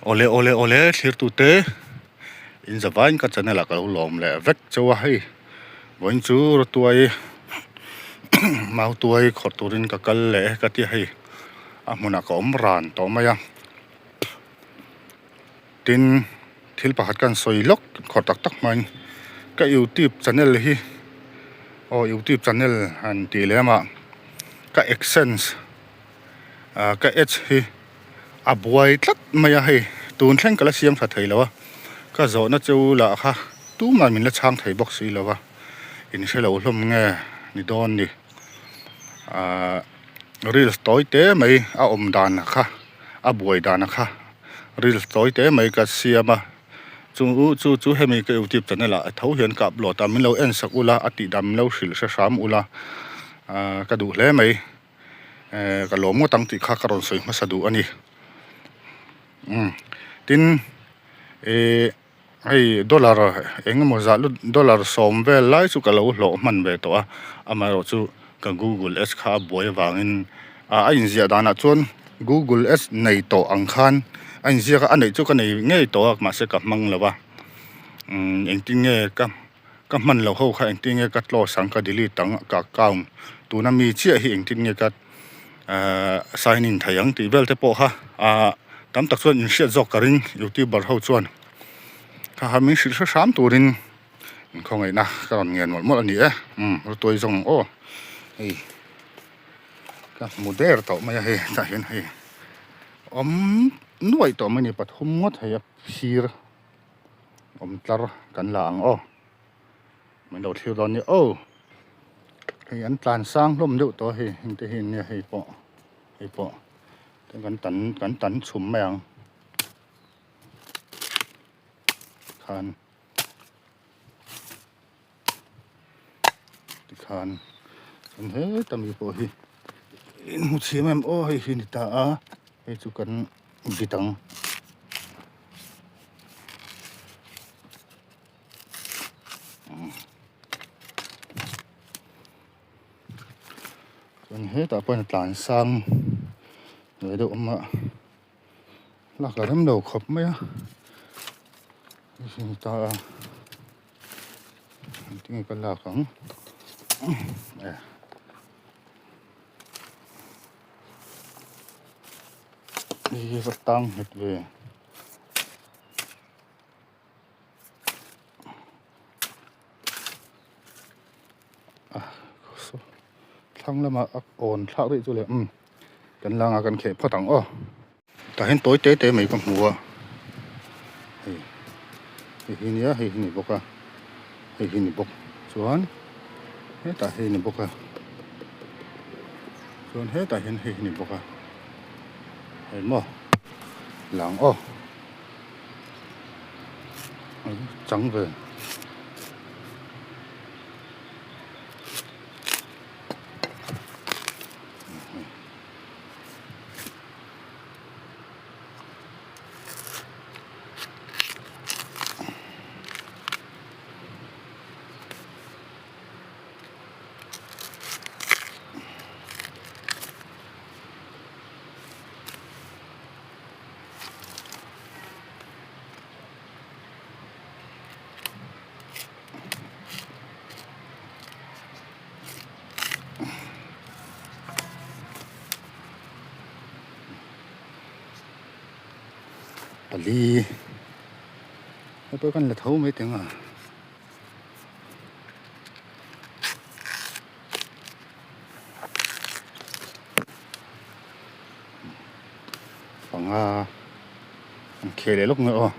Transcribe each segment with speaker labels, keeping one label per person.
Speaker 1: Awle awle awle thlirtute in zavain ka channel ah ka lo lawm leh vek chauh a hei vawiin chu rawtuai mautuai khawrh turin ka kal leh e ka tia hei a hmunah ka awm ran tawh mai a tin thil pakhat ka han sawi lawk khawrh tak tak hmain ka youtube channel hi aw youtube channel han tih lem ah ka accents ah ka ads hi a buai tlat mai a hei tun thleng ka la siam tha thei lo a ka zawhna chu lah kha tumah min la chhang thei bawk si lo va in hre lo hlawm nge ni dawn ni ah reels tawi te mai a awm dan kha a buai dan kha reels tawi te mai ka siam a chu chu chu hemi ka youtube channel ah tho hian ka upload a min lo en sak ula a tih dan min lo hrilh hre hram ula ah ka duh hle mai. Eh ka lawm ngawt ang tih kha ka rawn sawi hmasa duh a ni umm tin ih hei dollar eng emaw zah lut dollar sawm vel lai chu ka lo hlawh hman ve tawh a amaherawh chu ka google ads kha a buai avangin ah a inziah danah chuan google ads nei tawh ang khan a inziak a a neih chu ka nei ngei tawh a mahse ka hmang lo va umm engtin nge ka. Ka hman loh ho kha engtin nge ka close ang ka delete ang ka account tuna mi chiah hi engtin nge ka ahh sign in thei ang tih vel te pawh kha ahh tam tak chuan inhriat zawk ka ring youtuber ho chuan kha kha min hrilh hre hram turin in khawngaihna ka rawn ngen mawlh mawlh a ni e umm rutuai zawng aw hei ka hmu der tawh mai a hei tah hian hei awm nuaih tawh mai a ni pathum ngawt hei a phir. Awm tlar kan la ang aw min lo thlir dawn nia aw hei an tlan sang hlawm deuh tawh a hei heng te hi nia hei pawh hei pawh te kan tan kan tan chhum mai ang khan tikhan chuan heta mi pawh hi in hmu chhiam em aw hei hi ni ta a hei chu kan vit ang. Chuan hetah pawh hian tlan sang ve deuh awm a lak a rem lo khawp mai a hei hi ta a engtin nge ka lak ang e. Hei hi va tang nghet ve. Thlang lamah a awn thlak daih chu le umm kan langa kan kheh phawt ang aw. Tah hian tawi te te mai ka hmu a hei hei hi nia hei hi ni bawk a hei hi ni bawk chuan hetah hei ni bawk a chuan hetah hian hei hi ni bawk a hei maw lang aw. Chang ve. Pali hei pawh kan la tho mai teng a. Panga an khel leh lawk mai aw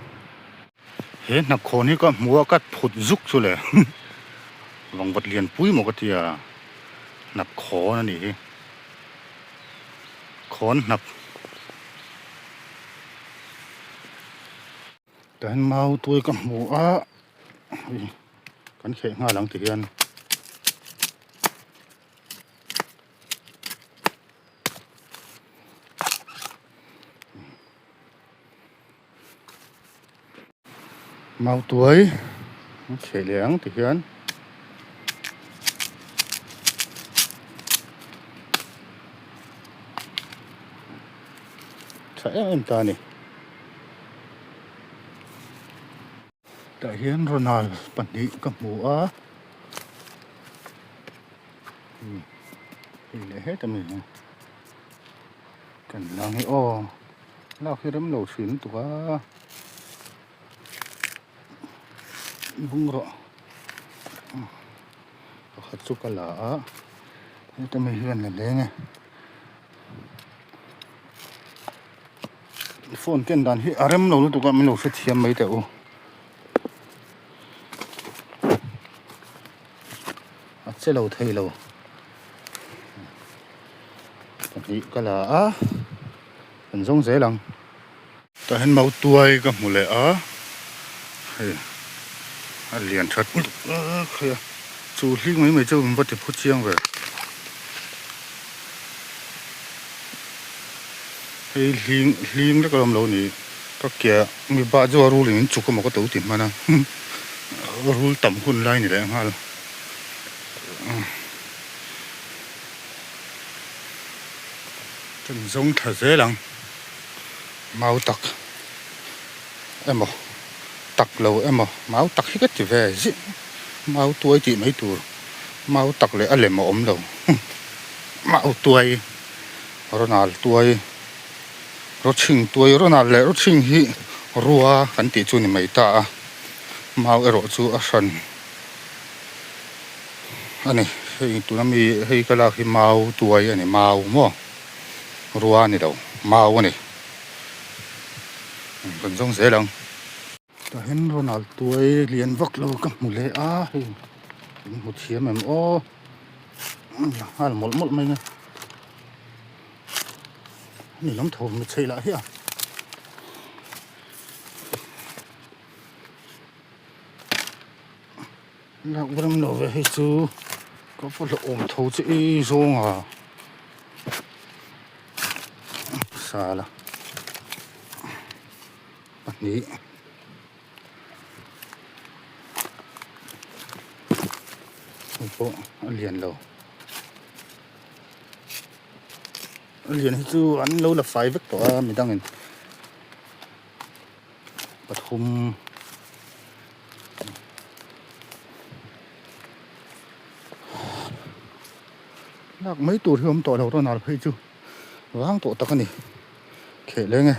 Speaker 1: he hnapkhawn hi ka hmu a ka phut zuk chu le vangvat lian pui maw ka tia hnapkhawn a nih hi khawn hnap tah hian mau tuai ka hmu a hei kan kheh nghal ang ti hian. Mautuai an chhe leh ang ti hian tha em em ta a ni. Tah hian Ronald pahnih ka hmu a hei leh heta mi hi kan lang hi aw lak hi rem lo thin lutuk a bungraw pakhat chu ka la a heta mi hian la leng e. Phone ken dan hi a rem lo lutuk a min lo hrethiam mai teh u. A che lo thei lo. Pahnih ka la a kan zawng zel ang. Tah hian mautuai ka hmu leh a hei a lian that lutuk a chu hling mai mai chu min va ti phu chiang ve. Hei hling hling lek alawm lo ni ka ke mi bah chu a rul in min chuk emaw ka to ti hman a rul tam hun lai ni leh nghal kan zawng thla zel ang mau tak emaw tak lo emaw mau tak hi ka ti ve zih mau tuai tih mai tur mau tak leh a lem a awm lo mau tuai. Ronald tuai Rawchhing tuai Ronald leh Rawchhing hi rua kan tih chu ni mai ta a mau erawh chu a hran a ni hei tuna mi hei ka lak hi mau tuai a ni mau maw rua a ni lo mau a ni kan zawng zel ang. Tah hian Ronald tuai lian vak lo ka hmu leh a hei in hmu thiam em aw la nghal mawlh mawlh mai a ni lam tho mi chheih lah hi a lak ram lo ve hei chu ka va la awm tho che i zawng a sala. Pahnih hei pawh a lian lo a lian hi chu an lo la fai vek tawh a midangin pathum lak mai tur hi a awm tawh lo Ronald phei chu vang tawh tak a ni kheh leng e.